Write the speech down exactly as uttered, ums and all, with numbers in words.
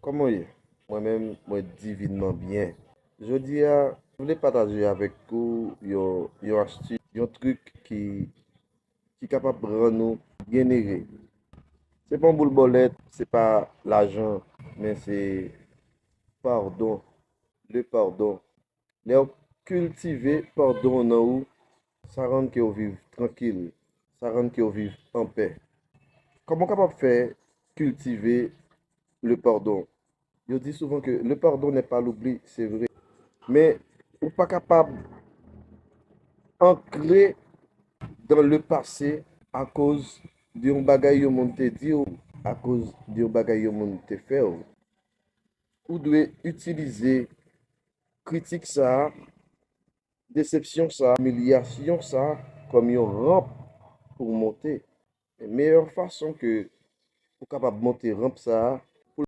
Kòman w ye? Mwen menm, mwen divinman byen. Jodi a, mwen vle pataje avèk ou yon, yon astis, yon trik ki, ki kapab rann ou byenere. Se pa yon boul bòlèt, se pa lajan, men se padon, le pardon. Lè w kiltive padon nan ou, sa rann ke w viv trankil, sa rann ke w viv anpè. Kòman w kapab fè kiltive le pardon? Yo di souvan ke le pardon n'est pas l'oubli, se vre. Men ou pa kapab ankre dans le passé akoz de yon bagay yon moun te di w, akoz de yon bagay yon moun te fè w. Ou dwe itilize kritik sa a, desepsyon sa a, imilyasyon sa a kòm yon ranp pou w monte. Meyè fason ke ou kapab monte ranp sa a,